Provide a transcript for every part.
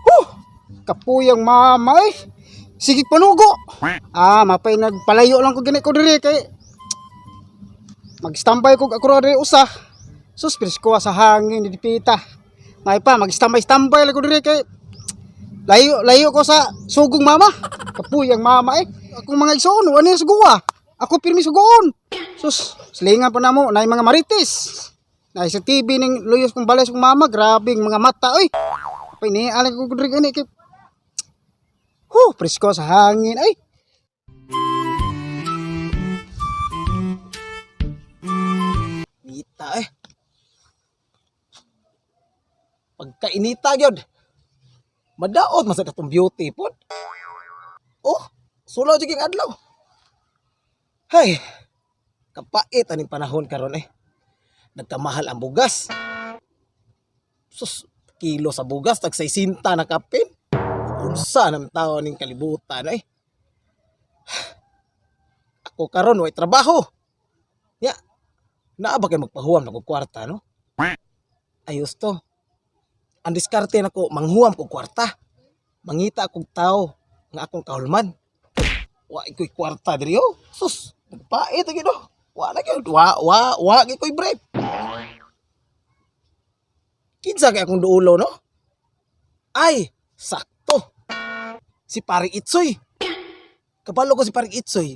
Huh! Kapuyang mama eh. Sige panugo. Ah, mapay nagpalayo lang ko gani ko diri kay mag-standby ko ako ra diri usa. Sus, presko sa hangin dipita. May pa mag-standby standby lang ko diri kay layo layo ko sa sugong mama. Kapuyang mama eh. Akong mga igsoon, wa niya suguwa. Ako pirmi suguon. Sus, silingan pa namo nay mga marites. Nay sa TV ning luyos kong balay sa kong mama, grabe ang mga mata oy. Pay ni alay ko diri gani kay. Huh, presko sa hangin ay. Nita eh. Pagkainita gyud. Madaot man sa katong beauty pod. Oh, sulaw jud king adlaw. Hay. Kapait aning panahon karon eh. Nagkamahal ang bugas. Sus, kilo sa bugas tag 60 na kapin. Unsa nang tao ning kalibutan eh. Ako karon way trabaho. Ya, naa ba kay magpahuwam na kog kwarta no? Ayos to. Ang diskarte nako manghuwam kog kwarta. Mangita akong tao nga akong kahulman. Wa ko'y kwarta diri oh. Sus, nagpait gyud oh. Wa na gyud, wa wa wa gyud ko'y brief. Kinsa kay akong duulo no? Ay, sakto. Si Pare Itsoy. Kabalo ko si Pare Itsoy.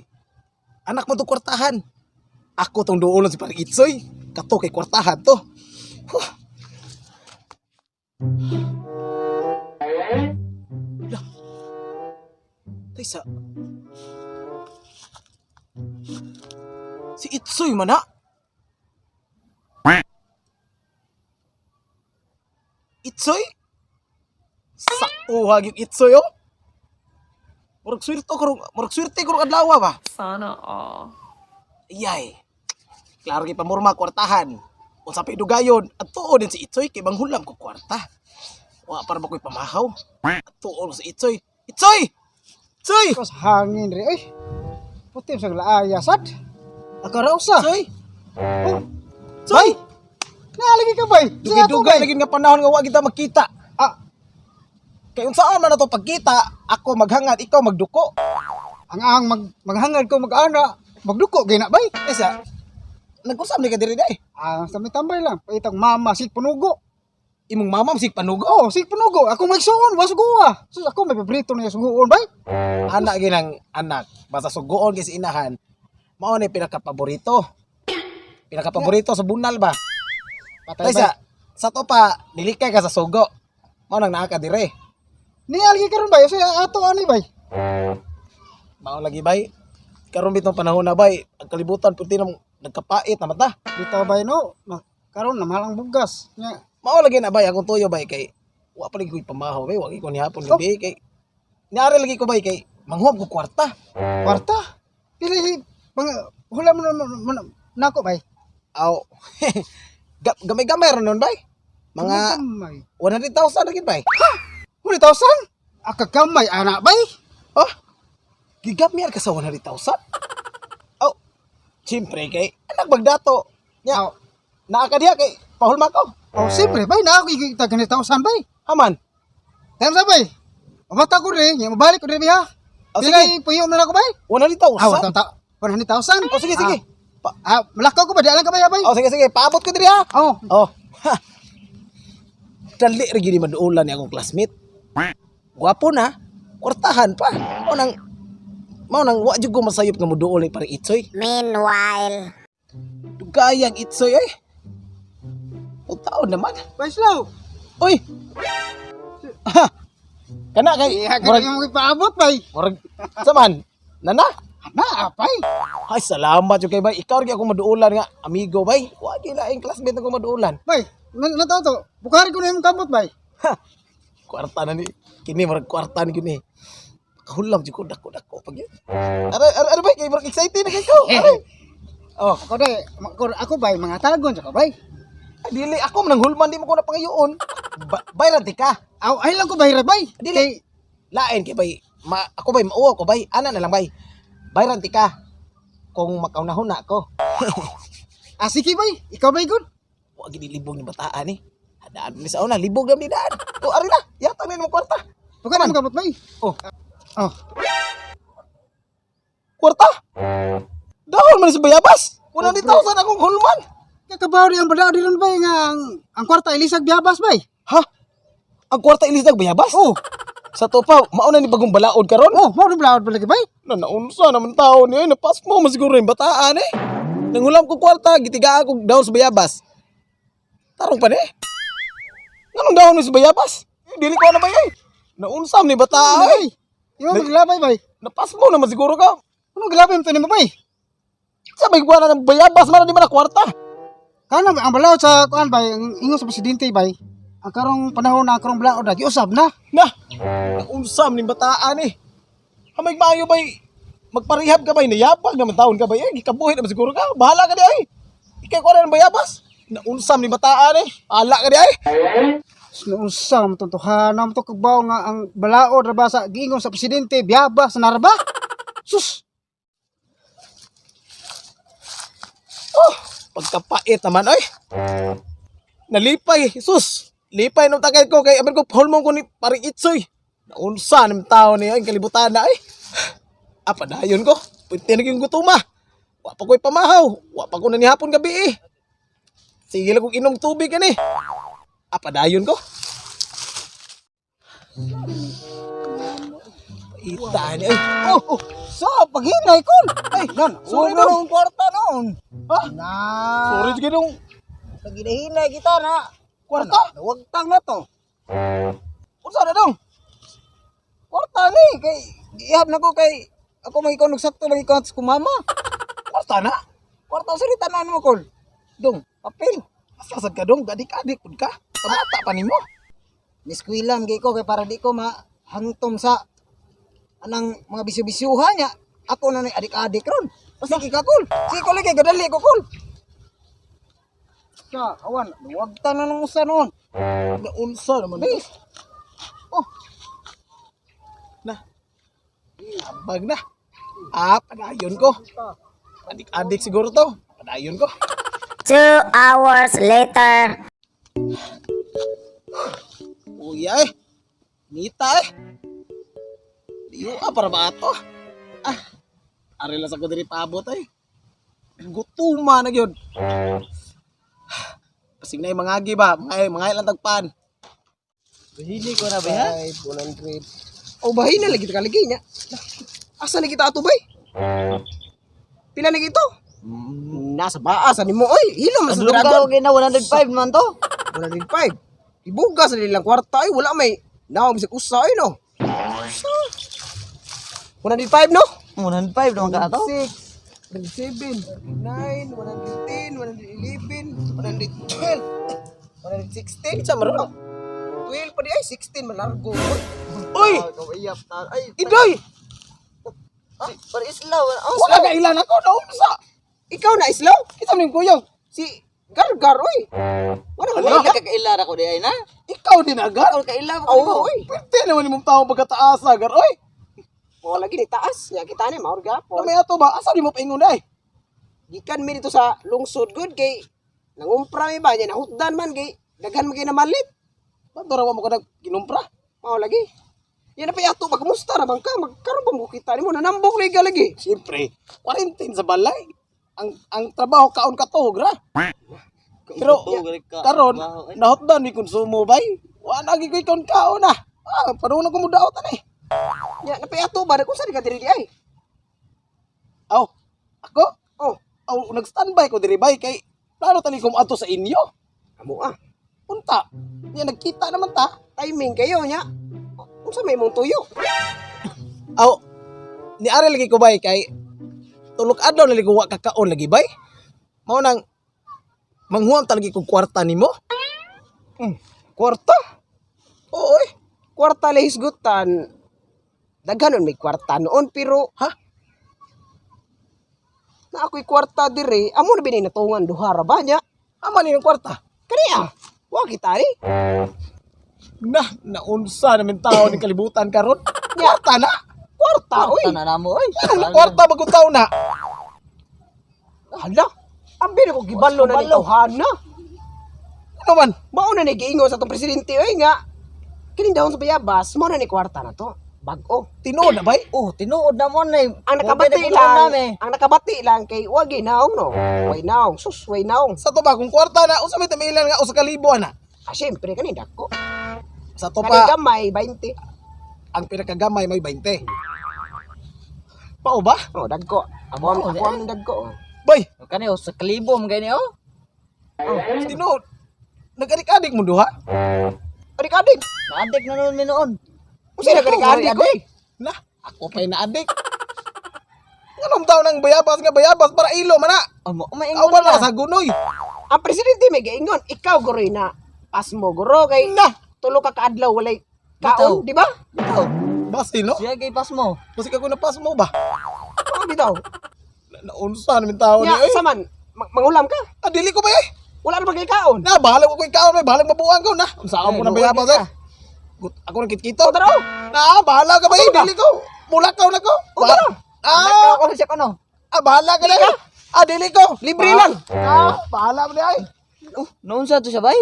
Anak mo to kwartahan. Ako tong duulon si Pare Itsoy. Kato kay kwartahan to. Huh. Lah. Taysa. Si Itsoy man na. Itsoy? Sakto yung Itsoy oh. Murag swerte ko murag swerte ko adlaw ba. Sana all. Iyay. Klaro kay pamurma kwartahan. Unsa pa dugayon, at tuo din si Itsoy kay manghulam ko kwarta. Wa para ba ko'y pamahaw? At tuo si Itsoy. Itsoy! Itsoy! Presko sa hangin diri oy. Puti sa laaya sad. Ako ra usa. Itsoy! Oh, Itsoy! naalagi ka bay. Dugay-dugay lagi nga panahon nga wa kita magkita. Ah, Kay unsaan man ato pagkita, ako maghangad, ikaw magduko. ang mag maghangad ko mag-ana, magduko gina bay. Esa, nag-usap ni ka diri day. Ah, sa may tambay lang. Paitang mama sig panugo. Imong mama sig panugo. Oh, sig panugo. Ako magsuon, wa suguwa. Sus, ako may paborito niya suguon bay. Anak ginang anak, basta sugoon kay si inahan. Mao ni pinakapaborito. Pinakapaborito sa bunal ba? Patay Taysa, sa to pa, nilikay ka sa sugo. Mao nang naa ka dire. Nialagi karon bay. Sa ato ani bay. Mao lagi bay. Karon bitong panahon na bay, ang kalibutan punti na nagkapait na mata. Dito bay no. Karon na mahal ang bugas. Nya, Mao lagi na bay akong tuyo bay kay wa pa lagi ko'y pamahaw bay, wa ko nihapon gabi kay niari lagi ko bay kay manghuam ko kwarta. Kwarta. Pili mga hula mo na nako bay. Aw. Gamay-gamay ra nun bay. Mga Gamay. 100,000 lagi bay. 100,000? Akagamay ana bay. Oh. Gigamyar ka sa 100,000? Oh. Siyempre kay anak bagdato. Nya, Aw. naa ka diha kay pahulma ko. Oh, siyempre bay na ako ikita 100,000 bay. Haman. Time sa bay. Mamata ko rin, nya mabalik ko rin ha. Oh, Dili puyo na ako bay. 100,000. Ah, wala ta. 100,000. Oh, sige, sige. Ah, malakaw ko ba? Di alam ka ba ya, bay? Oh, sige, sige. Paabot ko diri ha. Oh, Oh. Ha. Dali ra gyud ni maduolan ni akong classmate. Gwapo na, kwartahan pa. Mao nang wa jud ko masayop nga moduol ni pare Itsoy. Meanwhile. Dugayang Itsoy ay. O taon naman. Bay slow. Uy. Ha. Kana kay Iya, murag kaya mo ipaabot bay. murag saman. Nana. Ana, apay. Ay, salamat jud kay bay. Ikaw ra gyud akong maduolan nga amigo bay. Wa gyud laing classmate akong maduolan. Bay, nataw to. Bukari ko na yung kamot bay. Ha. Kwarta na ni. Kini murag kwarta ni kini. Kahulam jud ko dako dako pag yun. Aray aray aray bay kay murag excited na kay ko. Aray. Oh, Ako de, ako bay mga tagon sa ko bay. ay, dili ako man ang hulman di mo ko na pangayoon. Ba bayran ti ka. Aw, ay lang ko bay bay. Dili. Kay Lain kay bay ma, ako bay mauwaw ko bay. Ana na lang bay. Bayran ti ka. Kung makaunahon na ako. Ah, sige bay, ikaw bay good. Wa gid libong ni bataan ni. Daan ni sa una, libog lang ni daan. O, ari na, yata na mo kwarta. Pagka na kamot bay. Oh, Oh, kwarta? Dahon man sa bayabas. 100,000 akong hulman. Kakabaw di ang balaod ron bay nga ang kwarta ilisag biyabas bay. Ha? Ang kwarta ilis bayabas? Oh, Sa to pa, mauna ni bagong balaod karon. oh, mao ni balaod ba lagi bay? Na naunsa naman tao niya, napas mo masiguro yung bataan eh. Nangulam ko kwarta, gitigaan ko dahon sa bayabas. Tarong pa ni. Nganong dahon ni sa bayabas? Eh, dili ko na ba eh. Naunsam ni bataan eh. Di mo maglabay bay. Napas mo naman siguro ka. Ano maglabay mo to nimo bay? Sa may kuha na ng bayabas man di man na kwarta. Kana ang balaod sa kuan bay, ang ingon sa presidente bay. Ang karong panahon na ang karong balaod na giusab na. Na, naunsam ni bataan eh. Hamay maayo bay, magparehab ka bay, nayabag naman taon ka bay, eh, gikabuhi naman siguro ka, bahala ka di ay. Ikay kuha na ng bayabas. Naunsam ni bataan eh, bahala ka di ay. Unsa man to hanam to kabaw nga ang balaod ra ba sa giingon sa presidente biyabas na ra ba? Sus, Oh, pagkapait naman ay. Nalipay, sus. Lipay nung takay ko kay aban ko hulmong ko ni paring Itsoy. Naunsa ng tao niya ang kalibutan na ay. Ah, padayon ko. Pwede na yung gutuma. Wa pa ko'y pamahaw. Wa pa ko na nihapon gabi eh. Sige lang kong inom tubig ani. Ah, padayon ko. Ita ni ay. Oh, oh, so paghinay kon. Ay, nan, Sorry, sorry dong. dong kwarta noon. Ha? Na. Sorry sige dong. Paghinay kita na. Kwarta? Wagtang na to. Unsa na dong? Kwarta ni kay gihap na ko kay ako man ikaw nagsakto lagi ko sa kumama. Kwarta na? Kwarta sa tanan mo kol. Dong, papel. Asa sad ka dong? Gadik-adik pud ka. Pamata pa nimo. Niskwilan gay ko kay para di ko mahangtom sa anang mga bisyo-bisyuhan niya. Ako na ni adik-adik ron. Basta kikakol. Sige ko lagi gadali ko kol. Sa awan, wagtang na nang usa noon. Naunsa naman Bay. ito. Oh, Na. Abag na. Ah, padayon ko. Adik-adik siguro to. Padayon ko. 2 hours later. Uya eh. Nita eh. Diyo ah, para ba ato? Ah, ari lang sa ko diri paabot eh. Gutuma na gyud. Pasig na yung mga agi ba? Mga ilang tagpan. Bahili ko na ba ha? 100. Oh, bahin na lagi ka lagi niya. Asa na kita ato bay? Pila na gito? Nasa baa sa nimo oy. Hilom na sa dragon. na 105 man to. 105. Ibuga sa nilang kwarta ay wala may naom sa usa ay no. 105 no? 105 naman ka to. 6, 107, 9, 110, 111, 112, 116, Sa maroon. 12 pa di ay 16 malargo. Oy. Uy! Ay, Idoy! par islaw. Oh, Wala ka ilan ako, naunsa! Ikaw na islaw? Kita mo yung kuyog. Si Gargar oy. Wala ka wala ka kaila ra ko di ay na. Ikaw din agar. Ikaw kaila ko Oo, nimo. oy. Pwede naman imong tao pagkataas agar. Oy! Mo lagi ni taas nya kita ni maor Ano gapon. may ato ba? Asa di mo paingon ay? Gikan mi dito sa lungsod good kay nangumpra mi ba nya nahutdan man kay daghan man kay namalit. Ba't rawa mo ka nagkinumpra? Mao lagi. Yan na pa yato ba kumusta ra bang ka magkaroon ba mo kita nimo nanambok lagi lagi. Siyempre, quarantine sa balay. Ang trabaho kaon katog ra. Pero karon nahotdan mi konsumo bay. Wa na gyud ko'y kaon kaon na. Ah, panuno ko mo daot ani. Nya na pa yato ba kung sa ka diri di ay. Aw, ako? Oh, Aw, nag-standby ko diri bay kay plano tani ko moadto sa inyo. amo ah. Unta. Nya nagkita naman ta. Timing kayo nya. Unsa may imong tuyo? Aw, ni ari lagi ko bay kay tulok adlaw na wa ka kaon lagi bay. Mao nang manghuam ta lagi kog kwarta nimo. Kwarta? Oo eh. Kwarta lay hisgutan. Daghan nun may kwarta noon pero Ha? na ako'y kwarta dire, amo na binay natungan duha ra ba nya? Ama ni ng kwarta. Kaniya. Wa kita ni. Na, naunsa namin tao ng kalibutan karon. Kwarta na. Kwarta oy. Tanan na mo oy. Anong na kwarta bagong tao na? Hala. Ambi na ko gibalo na ni tawhana. Ano man? Mao na ni giingon sa atong presidente oy nga kining dahon sa bayabas mo na ni kwarta na to. Bag-o. Tinuod na bay? Oh, tinuod na mo na. Ang nakabati lang, ang nakabati lang kay wagi naong no. Way naong, sus way naong. Sa to ba kung kwarta na usa may tamilan nga usa ka libo ana. Ah, syempre kaning dako. Sa to Kaning pa gamay 20. ang pinakagamay may 20. Pao ba? Oh, dagko. Ako ang ako ang dagko. Oh. Bay, Kani oh, sa kalibo man gani oh. tinuod. Nag-adik-adik mo duha? Adik-adik. Naadik na noon mi noon. Unsay nag-adik-adik oy? Na, ako pa'y naadik. Anong taon ng bayabas nga bayabas para ilo man na. Amo, maingon Aw ba ka. sa gunoy? Ang presidente may giingon, ikaw guro na pasmo guro kay Na. tulo ka kaadlaw walay Bitaw. kaon, di ba? Bitaw. Basi no? Siya kay pas mo. Basi ka ko napas mo ba? Oh, bitaw. Naunsa namin tao ni Nya oy. sa man mangulam ka. Ah, dili ko ba eh? Wala na bagay kaon. Na, bahala ko kaon, may bahalang mabuang ko na. Unsa Eh, mo na luoy bayabas ka. eh. Gut, ako nang kitkito. O tara oh. Na, bahala ka ba eh? Ano ba? Dili ko. Mulakaw na ko. O, tara. Ah, Ako siya kono. ah, bahala ka na. Ah, dili ko. Libre lang. Ah, bahala mo na ay. Noon sa to siya bay?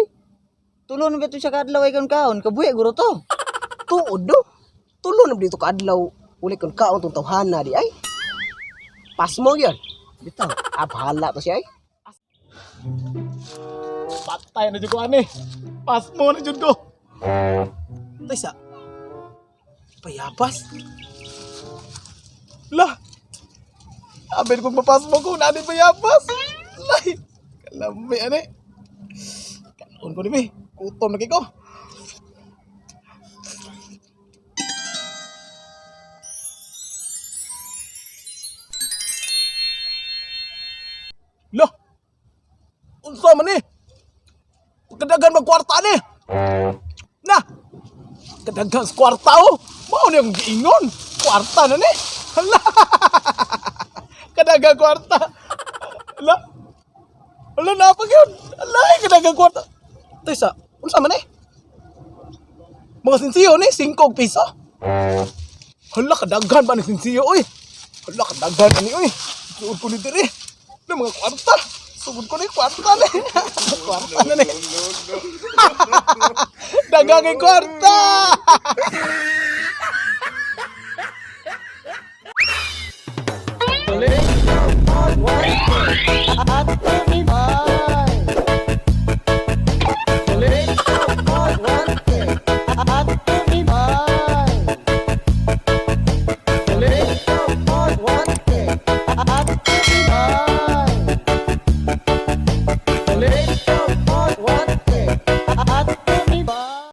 Tulo na ba to siya kaadlaw ay kon kaon? Kabuhi guro to. Tuod do. Tulo na dito kaadlaw uli kon kaon tong tawhana di ay. Pasmo gyud. Bitaw. Ah, bahala to siya ay. Patay na jud ko ani. Pas mo na jud ko. Tay sa bayabas. Lah. Abel kung mapas mo ko nani bayabas. Lay. Kalami ani. Kanon ko ni mi. Gutom na kay ko. Lah. Unsa man ni? Kadagan magkwarta ni. Na. Kadagan sa kwarta oh. Mao ni ang giingon. Kwarta na ni. Hala. Kadagan kwarta. Hala. Hala na pa gyud. Hala, kadagan kwarta. Tay sa, unsa man eh? Mga sinsiyo ni 5 og piso. Hala, kadaghan ba ni sinsiyo oy? Hala, kadaghan ani oy. Suod ko ni diri. Na mga kwarta. Sugod ko ni kwarta ni. Kwarta na ni. Daghang kay kwarta. At